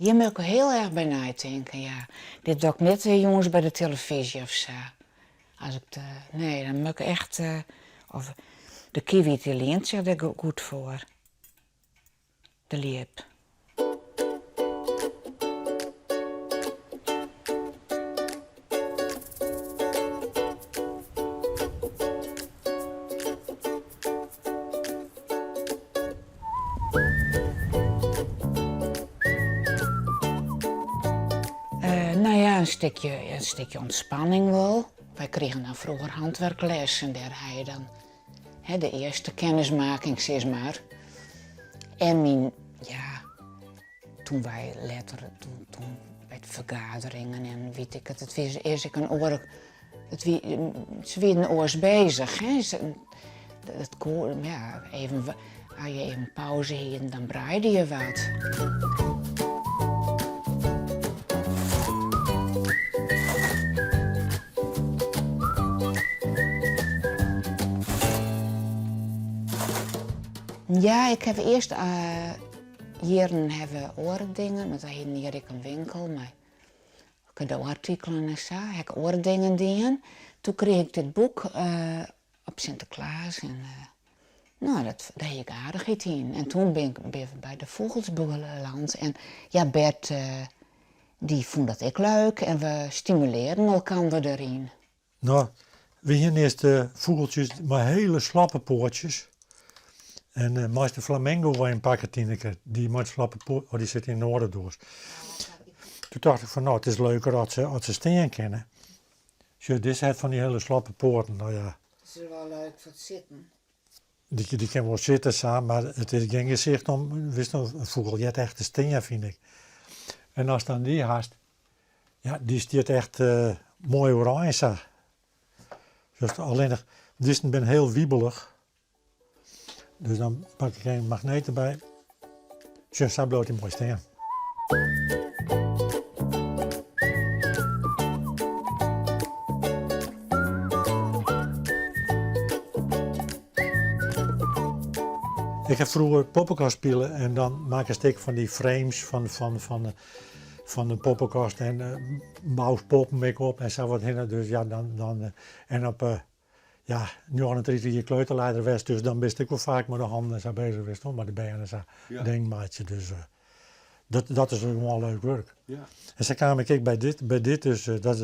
Hjir moat ik hiel erch by neitinken, ja. Dit doch ik net jûns by de telefyzje of sa. As ik de, nee, dan moat ik echt, of de kievit dy lient sich dêr goed foar. De ljip. No ja, in stikje, in stikje ûntspanning wol. Wy krigen dan froeger handwerkles en dêr ha je dan hè, de earste kennismaking sis mar. En myn, ja, toen wy letter, toen, toen by de fergaderingen en wit ik it, it wie earst ek in oare, it wie, se wienen oars bezich, hè. It koe, ja, even, as je even pauze hienen, dan breide je wat. Ja, ik haw earst jierren hawwe we oare dingen, want wy hienen hjir ek in winkel mei kadoartikelen en sa, ha ik oare dingen dien. Toen krige ik dit boek op Sinteklaas en no, dat, dêr hie ik aardichheid yn. En toen bin ik by de fûgels beland en ja, Bert dy fûn dat ek leuk en we stimulearren elkander deryn. No, we hiene earst fûgeltsjes mei hiele slappe poatsjes. En uh, meist de flamingo wol even pakke, Tineke. Dy mei slappe poat, oh, dy sit yn de oare doas. Toen tocht ik fan, no, it is leuker as se stean kinne. Sjoch, dizze hat fan dy hiele slappe poaten, no ja. It is wol leuk foar it sitten. Dy kin wol sitte sa, mar it is gjin gesicht om, witst, in fûgel heart echt te stean, fyn ik. En ast dan dy hast, ja, dy stiet echt moai oerein sa. Just allinnich, dizzen binne hiel wibelich. Dus dan pak ik even magneet derby. Sjoch, sa bliuwt hy moai stean. Ik ha froeger poppekast spile en dan makke ik stik fan dy frames fan de poppekast en boust poppen ek op en sa wat hinne. Dus ja, dan en op ja, 39 jier kleuterleider west, dus dan bist ek wol faak mei de hannen en sa bezich west, mei de bern en sa ja. Dingen meitsje. Dus dat is gewoan leuk wurk. Ja. En sa kaam ik ek by dit dus dat,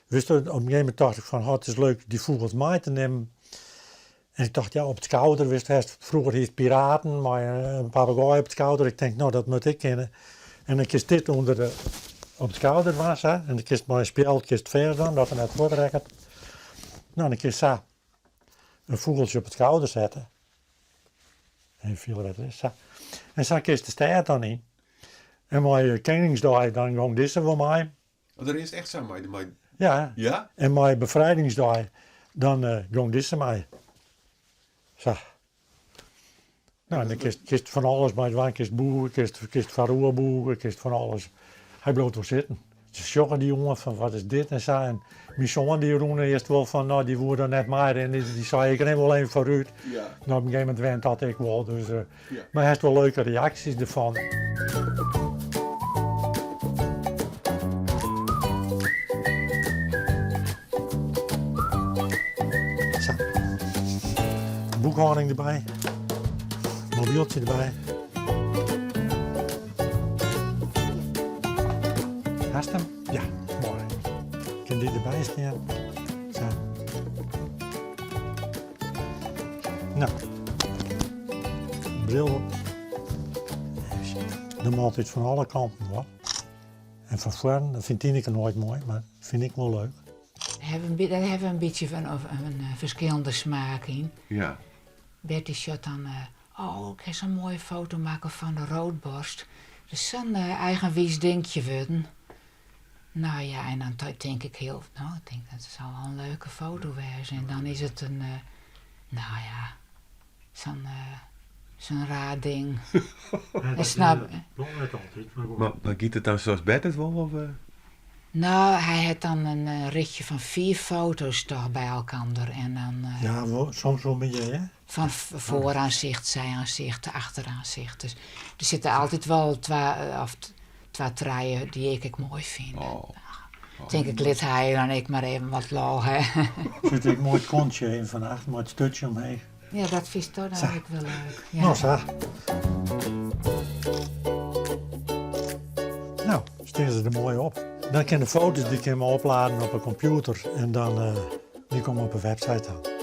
wist op in gegeven momint tocht ik fan, oh, it is leuk dy fûgels mei te nimmen. En ik tocht, ja, op it skouder, wist hast, froeger hiest piraten mei in papegaai op it skouder. Ik tink, no, dat moat ek kinne. En dan kinst dit ûnder de, op it skouder dwaan sa. En dan kinst mei in spjeld kinst fêst dwaan, dat er net fuortrekket. No, dan kinst sa in fûgeltsje op it skouder sette. Even fiele wêr't it is, sa. En sa kinst de stêd dan yn. En mei Keningsdei dan gong dizze wol mei. Oh, der is echt sa mei. Ja. Ja? En mei Befrijdingsdei dan gong dizze mei. Sa. No, en dan kinst fan alles mei dwaan. Kinst bûge, kinst foaroer bûge, kinst fan alles. Hy bliuwt wol sitten. Se sjogge dy oan fan wat is dit en sa. En myn soan dy rûn earst wol fan no dy woe der net mei rinne. Dy sei ik rin wol even foarút. Ja. No op in gegeven momint went dat ek wol. Dus, ja. Mar hast wol leuke reaksjes derfan. Sa. Boekhâlding derby. Mobieltsje derby. Hast him? Ja, moai. Kin dy derby stean? Sa. No. Bril op. Der moat altyd fan alle kanten wat. En fan foaren, dat fynt Tineke noait moai, mar fyn ik wol leuk. Dêr hawwe we in bytsje fan in ferskillende smaak yn. Ja. Bertie sjocht dan, oh, ik ha sa'n moaie foto makke fan de roodborst. Dat is sa'n eigenwiis dinkje wurden. No ja, en dan tink ik hiel, no, ik tink dat sil wol in leuke foto wêze. En dan is it in, no ja, sa'n sa'n raar ding. En snap. Wol net altyd, mar goed. Mar giet it dan sa as Bert it wol? Of? No, hy hat dan in richje fan fiif foto's toch by elkander en dan. Ja, wol, soms wol mear, hè? Fan foaraansicht, syaansicht, achteraansicht. Dus der sitte altyd wol twa of. twa, trije dy't ik ek moai fyn. Oh. Tink ik, lit hy dan ek mar even wat lol ha. Sit ek moai it kontsje even fan achter mei it sturtsje omheech. Ja, dat fynsto dan ek wol leuk. Ja. No sa. No, stean se der moai op. Dan kin de foto's dy kinne we opladen op 'e kompjûter en dan dy komme op 'e website dan.